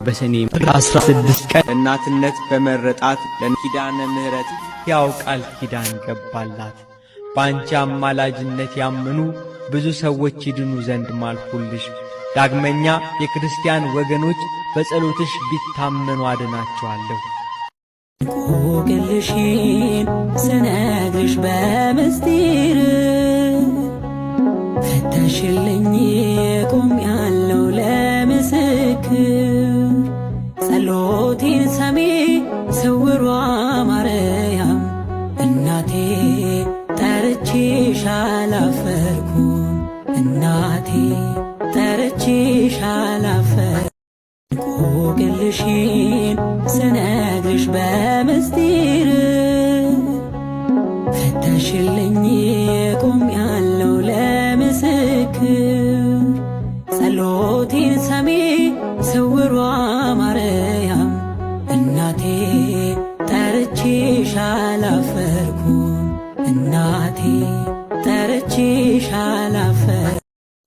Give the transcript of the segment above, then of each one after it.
በሰኔ 16 ቀን እናትነት በመረጣት ለኪዳነ ምሕረት ሕያው ቃል ኪዳን ገባላት። በአንቺ አማላጅነት ያመኑ ብዙ ሰዎች ይድኑ ዘንድ ማልሁልሽ። ዳግመኛ የክርስቲያን ወገኖች በጸሎትሽ ቢታመኑ አድናቸዋለሁ። እንቆቅልሽን ስነግርሽ በምስጢር ፈተሽልኝ ቆሜያለሁ ለምስክር። ጸሎቴን ሰሚ ስውሯ ማርያም እናቴ ጠርቼሽ አላፈርኩም። እናቴ ጠርቼሽ አላፈርኩም። እንቆቅልሽን ስነግርሽ በምስጢር ፈተሽልኝ ቆሜያለሁ ለምስክር። ጸሎቴን ሰሚ ስውሯ ማርያም እናቴ ጠርቼሽ አላፈርኩም። እናቴ ጠርቼሽ አላፈርኩም።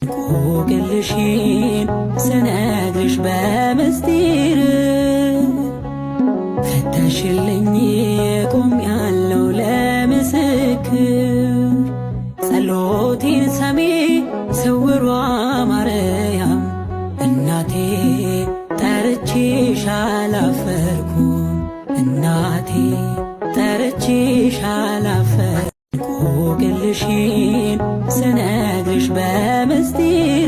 እንቆቅልሽን ስነግርሽ በምስጢር ፈተሽልኝ ቆሜያለሁ ለምስክር። ጸሎቴን ሰሚ ስውሯ ማርያም እናቴ ጠርቼሽ አላፈርኩም። እናቴ ጠርቼሽ አላፈርኩም። እንቆቅልሽን ስነግርሽ በምስጢር